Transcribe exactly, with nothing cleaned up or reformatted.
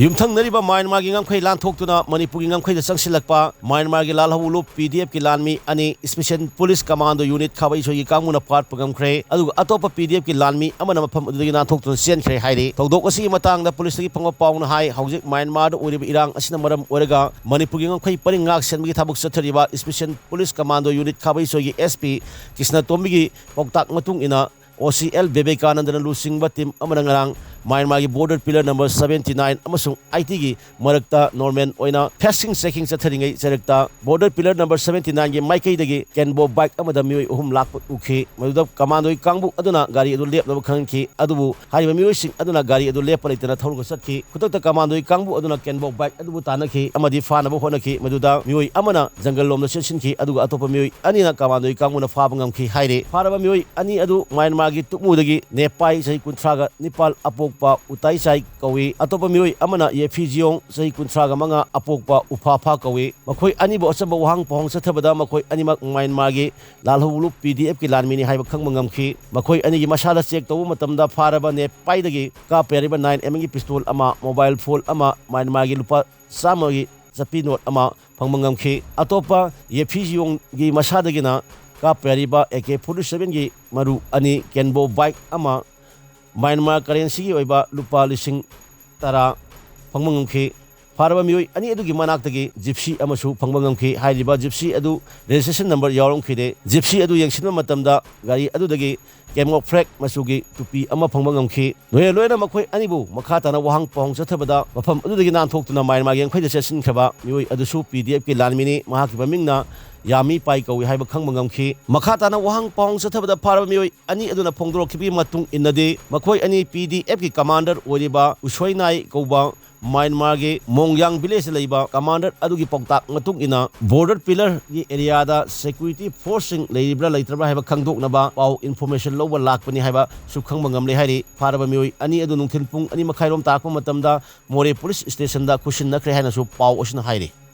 ꯌꯨꯝꯊꯪꯅꯔꯤꯕ ꯃ꯭ꯌꯥꯟꯃꯥꯔꯒꯤ ꯉꯝꯈꯩ ꯂꯥꯟꯊꯣꯛꯇꯨꯅ ꯃꯅꯤꯄꯨꯔꯒꯤ ꯉꯝꯈꯩꯗ ꯆꯪꯁꯤꯜꯂꯛꯄ ꯃ꯭ꯌꯥꯟꯃꯥꯔꯒꯤ ꯂꯥꯜꯍꯧꯂꯨꯞ P D F ꯀꯤ ꯂꯥꯟꯃꯤ ꯑꯅꯤ Special Police Commando Unit ꯈꯥꯕꯩ ꯁꯣꯏꯒꯤ ꯀꯥꯡꯕꯨꯅ ꯐꯥꯠꯄ ꯉꯝꯈ꯭ꯔꯦ꯫ ꯑꯗꯨꯒ ꯑꯇꯣꯞꯄ P D F ꯀꯤ ꯂꯥꯟꯃꯤ ꯑꯃꯅ ꯃꯐꯝ ꯑꯗꯨꯗꯒꯤ ꯅꯥꯟꯊꯣꯛꯇꯨꯅ ꯆꯦꯟꯈ꯭ꯔꯦ ꯍꯥꯏꯔꯤ꯫ ꯊꯧꯗꯣꯛ ꯑꯁꯤꯒꯤ ꯃꯇꯥꯡꯗ ꯄꯨꯂꯤꯁꯇꯒꯤ ꯐꯪꯕ ꯄꯥꯎꯅ ꯍꯥꯏ, ꯍꯧꯖꯤꯛ ꯃ꯭ꯌꯥꯟꯃꯥꯔꯗ ꯑꯣꯏꯔꯤꯕ ꯏꯔꯥꯡ ꯑꯁꯤꯅ ꯃꯔꯝ ꯑꯣꯏꯔꯒ ꯃꯅꯤꯄꯨꯔꯒꯤ ꯉꯝꯈꯩ ꯄꯔꯤꯡ ꯉꯥꯛ ꯁꯦꯟꯕꯒꯤ ꯊꯕꯛ ꯆꯠꯊꯔꯤꯕ Special Police Commando Unit ꯈꯥꯕꯩ ꯁꯣꯏꯒꯤ S P ꯀ꯭ꯔꯤꯁꯅ ꯇꯣꯝꯕꯤꯒꯤ ꯄꯥꯎꯇꯥꯛ ꯃꯇꯨꯡ ꯏꯟꯅ O C L ꯕꯤꯕꯦꯀꯥꯅꯟꯗꯅ ꯂꯨꯆꯤꯡꯕ team ꯑꯃꯅ ꯉꯔꯥꯡ ꯃ꯭ꯌꯥꯟꯃꯥꯔꯒꯤ border pillar number seventy nine ꯑꯃꯁꯨꯡ eighty ꯒꯤ ꯃꯔꯛꯇ normal ꯑꯣꯏꯅ facing checking ꯆꯠꯊꯔꯤꯉꯩ ꯆꯩꯔꯛꯇ border pillar number seventy nine ꯒꯤ ꯃꯥꯏꯀꯩꯗꯒꯤ Kenbo bike ꯑꯃꯗ ꯃꯤꯑꯣꯏ ꯑꯍꯨꯝ ꯂꯥꯛꯄ ꯎꯈꯤ꯫ ꯃꯗꯨꯗ commandoꯒꯤ ꯀꯥꯡꯕꯨ ꯑꯗꯨꯅ ꯒꯥꯔꯤ ꯑꯗꯨ ꯂꯦꯞꯅꯕ ꯈꯪꯍꯟꯈꯤ, ꯑꯗꯨꯕꯨ ꯍꯥꯏꯔꯤꯕ ꯃꯤꯑꯣꯏꯁꯤꯡ ꯑꯗꯨꯅ ꯒꯥꯔꯤ ꯑꯗꯨ ꯂꯦꯞꯄ ꯂꯩꯇꯅ ꯊꯧꯔꯒ ꯆꯠꯈꯤ꯫ ꯈꯨꯗꯛꯇ commandoꯒꯤ ꯀꯥꯡꯕꯨ ꯑꯗꯨꯅ Kenbo bike ꯑꯗꯨꯕꯨ ꯇꯥꯟꯅꯈꯤ ꯑꯃꯗꯤ ꯐꯥꯅꯕ ꯍꯣꯠꯅꯈꯤ꯫ ꯃꯗꯨꯗ ꯃꯤꯑꯣꯏ ꯑꯃꯅ ꯖꯪꯒꯜ ꯂꯣꯝꯗ ꯆꯦꯟꯁꯤꯟꯈꯤ, ꯑꯗꯨꯒ ꯑꯇꯣꯞꯄ ꯃꯤꯑꯣꯏ ꯑꯅꯤꯅ commandoꯒꯤ ꯀꯥꯡꯕꯨꯅ ꯐꯥꯕ ꯉꯝꯈꯤ ꯍꯥꯏꯔꯤ꯫ ꯐꯥꯔꯕ ꯃꯤꯑꯣꯏ ꯑꯅꯤ ꯑꯗꯨ ꯃ꯭ꯌꯥꯟꯃꯥꯔꯒꯤ ꯇꯨꯛꯃꯨꯗꯒꯤ ꯅꯦꯄꯥꯏ, ꯆꯍꯤ ꯀꯨꯟꯊ꯭ꯔꯥꯒ ꯅꯤꯄꯥꯜ, ꯑꯄꯣꯛꯄ ꯎꯇꯥꯏꯆꯥꯏ ꯀꯧꯏ꯫ ꯑꯇꯣꯞꯄ ꯃꯤꯑꯣꯏ ꯑꯃꯅ ꯌꯦꯐꯤꯖꯤꯌꯣꯡ, ꯆꯍꯤ ꯀꯨꯟꯊ꯭ꯔꯥꯒ ꯃꯉꯥ, ꯑꯄꯣꯛꯄ ꯎꯐꯥꯐꯥ ꯀꯧꯏ꯫ ꯃꯈꯣꯏ ꯑꯅꯤꯕꯨ ꯑꯆꯝꯕ ꯋꯥꯍꯪ ꯄꯥꯎꯍꯪ ꯆꯠꯊꯕꯗ ꯃꯈꯣꯏ ꯑꯅꯤꯃꯛ ꯃ꯭ꯌꯥꯟꯃꯥꯔꯒꯤ ꯂꯥꯜꯍꯧꯂꯨꯞ P D F ꯀꯤ ꯂꯥꯟꯃꯤꯅꯤ ꯍꯥꯏꯕ ꯈꯪꯕ ꯉꯝꯈꯤ꯫ ꯃꯈꯣꯏ ꯑꯅꯤꯒꯤ ꯃꯁꯥꯗ check ꯇꯧꯕ ꯃꯇꯝꯗ ꯐꯥꯔꯕ ꯅꯦꯄꯥꯏꯗꯒꯤ ꯀꯥꯞꯄ ꯌꯥꯔꯤꯕ nine M M ꯒꯤ pistol ꯑꯃ, mobile phone ꯑꯃ, ꯃ꯭ꯌꯥꯟꯃꯥꯔꯒꯤ ꯂꯨꯄꯥ ꯆꯥꯝꯃꯒꯤ ꯆꯠꯄꯤ note ꯑꯃ ꯐꯪꯕ ꯉꯝꯈꯤ꯫ ꯑꯇꯣꯞꯄ ꯌꯦꯐꯤꯖꯤꯌꯣꯡꯒꯤ ꯃꯁꯥꯗꯒꯤꯅ ꯀꯥꯞꯄ ꯌꯥꯔꯤꯕ A K forty seven ꯒꯤ ꯃꯔꯨ ꯑꯅꯤ, Kenbo bike ꯑꯃ, ꯃ꯭ꯌꯥꯟꯃꯥꯔ currency ꯒꯤ ꯑꯣꯏꯕ ꯂꯨꯄꯥ ꯂꯤꯁꯤꯡ ꯇꯔꯥ ꯐꯪꯕ ꯉꯝꯈꯤ꯫ ꯐꯥꯔꯕ ꯃꯤꯑꯣꯏ ꯑꯅꯤ ꯑꯗꯨꯒꯤ ꯃꯅꯥꯛꯇꯒꯤ Gypsy ꯑꯃꯁꯨ ꯐꯪꯕ ꯉꯝꯈꯤ꯫ ꯍꯥꯏꯔꯤꯕ Gypsy ꯑꯗꯨ registration number ꯌꯥꯎꯔꯝꯈꯤꯗꯦ꯫ Gypsy ꯑꯗꯨ ꯌꯦꯡꯁꯤꯟꯕ ꯃꯇꯝꯗ ꯒꯥꯔꯤ ꯑꯗꯨꯗꯒꯤ camouflage ꯃꯆꯨꯒꯤ ꯇꯨꯄꯤ ꯑꯃ ꯐꯪꯕ ꯉꯝꯈꯤ꯫ ꯂꯣꯏꯅ ꯂꯣꯏꯅ ꯃꯈꯣꯏ ꯑꯅꯤꯕꯨ ꯃꯈꯥ ꯇꯥꯅ ꯋꯥꯍꯪ ꯄꯥꯎꯍꯪ ꯆꯠꯊꯕꯗ ꯃꯐꯝ ꯑꯗꯨꯗꯒꯤ ꯅꯥꯟꯊꯣꯛꯇꯨꯅ ꯃ꯭ꯌꯥꯟꯃꯥꯔꯒꯤ ꯉꯝꯈꯩꯗ ꯆꯦꯟꯁꯤꯟꯈ꯭ꯔꯕ ꯃꯤꯑꯣꯏ ꯑꯗꯨꯁꯨ P D F ꯀꯤ ꯂꯥꯟꯃꯤꯅꯤ꯫ ꯃꯍꯥꯛꯀꯤ ꯃꯃꯤꯡꯅ ꯌꯥꯃꯤ ꯄꯥꯏ ꯀꯧꯏ ꯍꯥꯏꯕ ꯈꯪꯕ ꯉꯝꯈꯤ꯫ ꯃꯈꯥ ꯇꯥꯅ ꯋꯥꯍꯪ ꯄꯥꯎꯍꯪ ꯆꯠꯊꯕꯗ ꯐꯥꯔꯕ ꯃꯤꯑꯣꯏ ꯑꯅꯤ ꯑꯗꯨꯅ ꯐꯣꯡꯗꯣꯔꯛꯈꯤꯕꯒꯤ ꯃꯇꯨꯡ ꯏꯟꯅꯗꯤ ꯃꯈꯣꯏ ꯑꯅꯤ P D F ꯀꯤ commander ꯑꯣꯏꯔꯤꯕ ꯎꯁꯣꯏ ꯅꯥꯏ ꯀꯧꯕ ꯃ꯭ꯌꯥꯟꯃꯥꯔꯒꯤ ꯃꯣꯡꯌꯥꯡ village ꯇ ꯂꯩꯕ commander ꯑꯗꯨꯒꯤ ꯄꯥꯎꯇꯥꯛ ꯃꯇꯨꯡ ꯏꯟꯅ border pillar ꯒꯤ area ꯗ security force ꯁꯤꯡ ꯂꯩꯔꯤꯕ꯭ꯔꯥ ꯂꯩꯇ꯭ꯔꯕ꯭ꯔꯥ ꯍꯥꯏꯕ ꯈꯪꯗꯣꯛꯅꯕ ꯄꯥꯎ information ꯂꯧꯕ ꯂꯥꯛꯄꯅꯤ ꯍꯥꯏꯕꯁꯨ ꯈꯪꯕ ꯉꯝꯂꯦ ꯍꯥꯏꯔꯤ꯫ ꯐꯥꯔꯕ ꯃꯤꯑꯣꯏ ꯑꯅꯤ ꯑꯗꯨ ꯅꯨꯡꯊꯤꯜ ꯄꯨꯡ ꯑꯅꯤ ꯃꯈꯥꯏꯔꯣꯝ ꯇꯥꯔꯛꯄ ꯃꯇꯝꯗ ꯃꯣꯔꯦ police station ꯗ ꯈꯨꯠꯁꯤꯟꯅꯈ꯭ꯔꯦ ꯍꯥꯏꯅꯁꯨ ꯄꯥꯎ ꯑꯁꯤꯅ ꯍꯥꯏꯔꯤ꯫